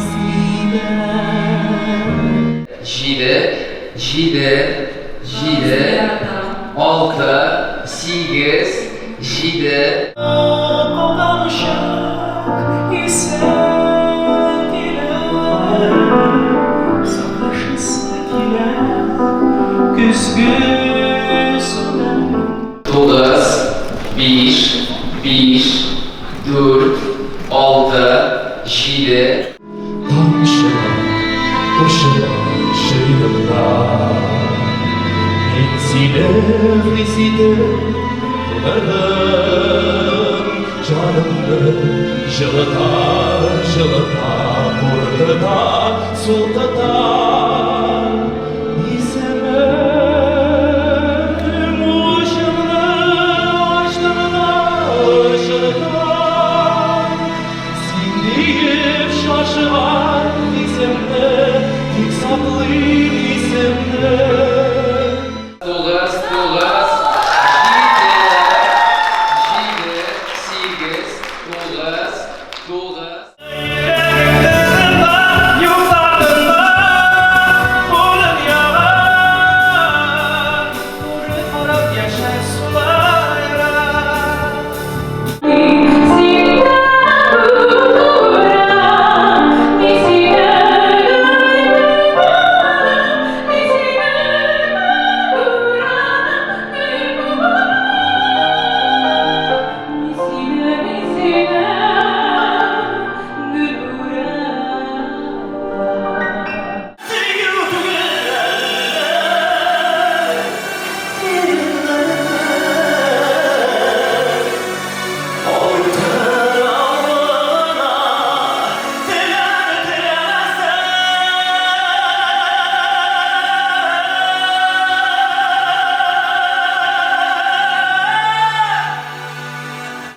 сибә. Җиде, җиде, җиде, алты, сигез, җиде. Кабарчак исә килә, Саташасы килә көзге судай. Тугыз, биш, биш, дүрт, алты, җиде. Тамчылар кушыла җыйдымда. Мин сине хис итеп тудырдым, Җанымны җылыта, җылыта, куркыта, суытыта. Исемем учымны ачтым да очырдым. Син диеп шашыган исемне, тик саклыйм исемне. Тугыз, тугыз, җиде, җиде, сигез, тугыз, тугыз.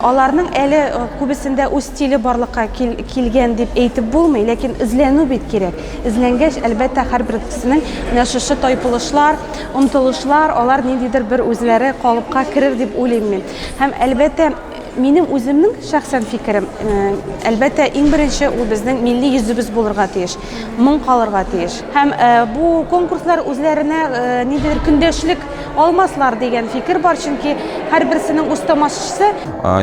Аларның әле күбесендә үз стиле барлыкка килгән дип әйтеп булмый, ләкин эзләнү бит кирәк. Эзләнгәч, әлбәттә, һәрберсенең менә шушы тайпылышлар, омтылышлар, алар ниндидер бер үзләре калыпка керер дип уйлыйм мин. Һәм, әлбәттә, минем үземнең шәхсән фикерем, әлбәттә, иң беренче ул безнең милли йөзебез булырга тиеш, моң калырга тиеш. Һәм бу конкурслар үзләренә ниндидер көндәшлек алмаслар дигән фикер бар, чөнки һәрберсенең үз тамашачысы.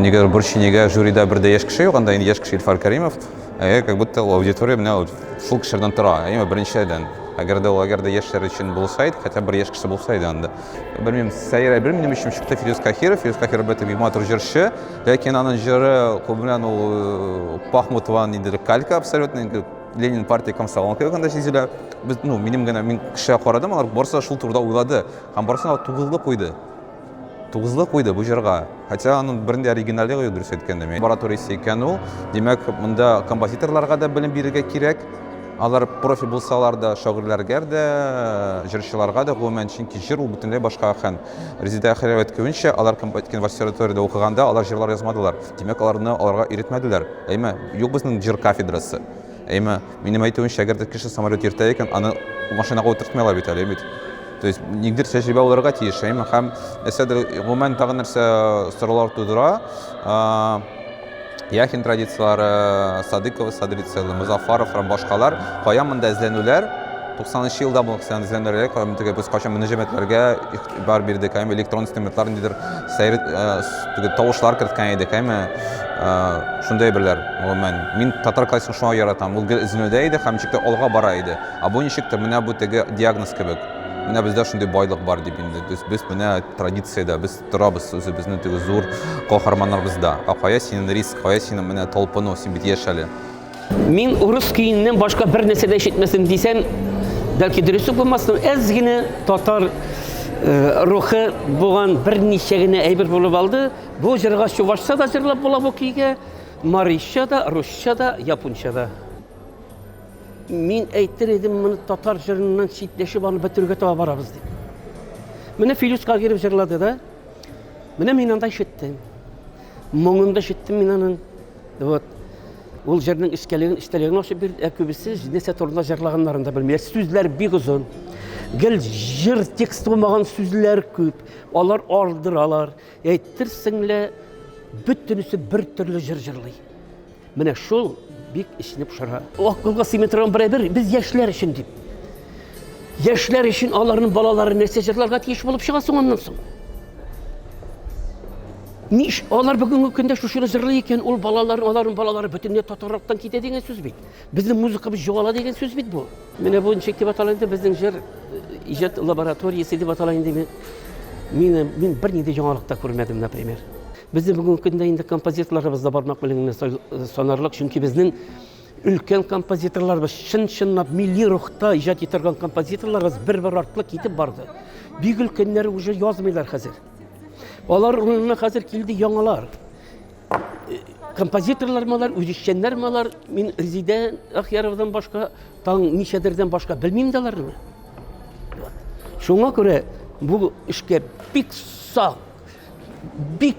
Нигәдер борчый, нигә жюрида бер дә яшь кеше юк, анда инде яшь кеше Илфар Кәримов. Әгәр как будто ул аудитория менә шул кешеләрдән тора, әйеме, беренчедән. Әгәр дә ул әгәр дә яшьләр өчен булса иде, хотя бер яшь кеше булса иде анда. Белмим, сәер әйбер минем өчен чыкты Филүс Каһиров. Филүс Каһиров әлбәттә бик матур җырчы, ләкин аның җыры күбеннән ул э, Пахмутова ниндидер калька абсолютно, инде Ленин партия комсомол кебек анда сизелә. Без, ну, минем генә мин кешегә карадым, алар барысы да шул турыда уйлады һәм барысына тугызлы куйды. Тугызлы куйды бу җырга. Хотя аның бернинди оригинальлыгы юк, дөрес әйткәндә. Лабораториясе икән ул. Димәк, монда композиторларга да белем бирергә кирәк. Алар профи булсалар да, шагыйрьләргә дә, җырчыларга да, гомумән, чөнки җыр ул бөтенләй башка фән. Резеда Әхәрәева әйткәнчә, алар консерваториядә укыганда алар җырлар язмадылар. Димәк, аларны аларга өйрәтмәделәр. Әйме, юк безнең җыр кафедрасы. Әйме, минем әйтүемчә, әгәр дә кеше самолет йөртә икән, аны машинага утыртмыйлар бит әле, бит. То есть нигдер тәҗрибә булырга тиеш, әйме, һәм нәрсәдер, гомумән тагын нәрсә сораулар тудыра. Яхин традицияләре, Садыкова традицияләре, Музафаров һәм башкалар, кая монда эзләнүләр? 90 елда булган эзләнүләр, теге без кайчан мөнәҗәмәтләргә игътибар бирдек, әйме электрон инструментлар ниндидер сәер теге тавышлар керткән идек, әйме шундый әйберләр, гомумән. Мин татар классикасын шуңа яратам. Ул гел эзләнүдә иде һәм ничектер алга бара иде. Ә бу ничектер менә бу теге диагноз кебек. Менә бездә шундый байлык бар дип инде. То есть без менә традициядә, без торабыз үзебезнең теге зур каһарманнарыбызда. Ә кая синең риск, кая синең менә талпыну, син бит яшь әле. Мин урыс көеннән башка бер нәрсә дә ишетмәсем дисәм, бәлки дөрес үк булмас, но әз генә татар э, рухы булган берничә генә әйбер булып алды. Бу җырга чувашча да җырлап була бу көйгә, марийча да, русча да, японча да. Мин әйтер идем, моны татар җырыннан читләшеп аны бетерүгә таба барабыз дип. Менә Филүс Кагиров җырлады да. Менә мин анда ишеттем. Моңын да ишеттем мин аның. Вот. Ул җырның эчкәлеген, эчтәлеген ачып бирде. Ә күбесе нәрсә турында җырлаганнарын да белми. Сүзләр бик озын. Гел җыр тексты булмаган сүзләр күп. Алар ардыралар. Әйтерсең лә Бөтенесе бер төрле җыр җырлый. Менә шул бик эчне пошыра. Акылга сыймый торган бер әйбер, без яшьләр өчен дип. Яшьләр өчен аларның балалары нәрсә җырларга тиеш булып чыга соң аннан соң? Ниш, алар бүгенге көндә шушыны җырлый икән, ул балалар, аларның балалары бөтенләй татарлыктан китә дигән сүз бит. Безнең музыкабыз югала дигән сүз бит бу. Менә бу ничек дип атала инде безнең җыр иҗат лабораториясе дип атала инде. Мин мин бернинди яңалык та күрмәдем, например. Безнең бүгенге көндә инде композиторларыбыз да бармак белән генә санарлык, чөнки безнең өлкән композиторларыбыз, чын-чынлап милли рухта иҗат итә торган композиторларыбыз бер-бер артлы китеп барды. Бик өлкәннәре уже язмыйлар хәзер. Алар урынына хәзер килде яңалар. Композиторлар малар, үзешчәннәр малар, мин Резидә Ахияровадан башка, таң ничәдердән башка белмим дә аларны. Шуңа күрә бу эшкә бик сак, бик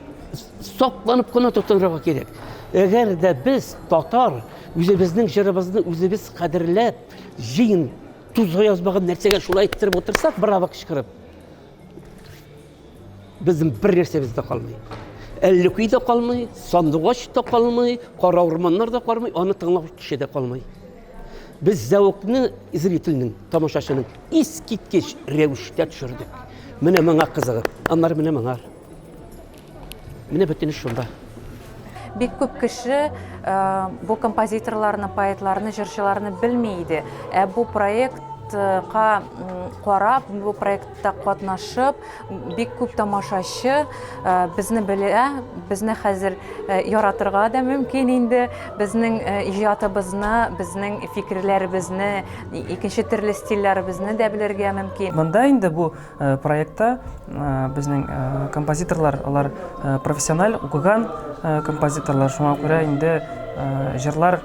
сакланып кына тотынырга кирәк. Әгәр дә без татар үзебезнең җырыбызны үзебез кадерләп, җыен тузга язмаган нәрсәгә шулай иттереп утырсак, браво кычкырып, безнең бер нәрсәбез дә калмый. Әллүки дә калмый, сандугач та калмый, кара урманнар да калмый, аны тыңлау кеше дә калмый. Без зәвыкны зрительнең, тамашачының искиткеч рәвештә төшердек. Менә моңа кызыгып, аннары менә моңа. Менә бөтен эш шунда. Бик күп кеше э, бу композиторларны, поэтларны, җырчыларны белми иде. Ә бу проектка карап, бу проектта катнашып, Бик күп тамашачы безне белә, безне хәзер яратырга да мөмкин инде. Безнең иҗатыбызны, безнең фикерләребезне, икенче төрле стильләребезне дә белергә мөмкин. Монда инде бу проектта безнең композиторлар, алар профессиональ укыган композиторлар, шуңа күрә инде җырлар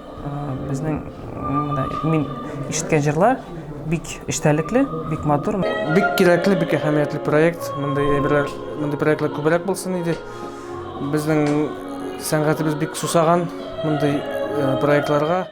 Безнең менә мин ишеткән җырлар бик эчтәлекле, бик матур. Бик кирәкле, бик әһәмиятле проект. Мондый әйберләр, мондый проектлар күбрәк булсын иде. Безнең сәнгатебез бик сусаган мондый проектларга.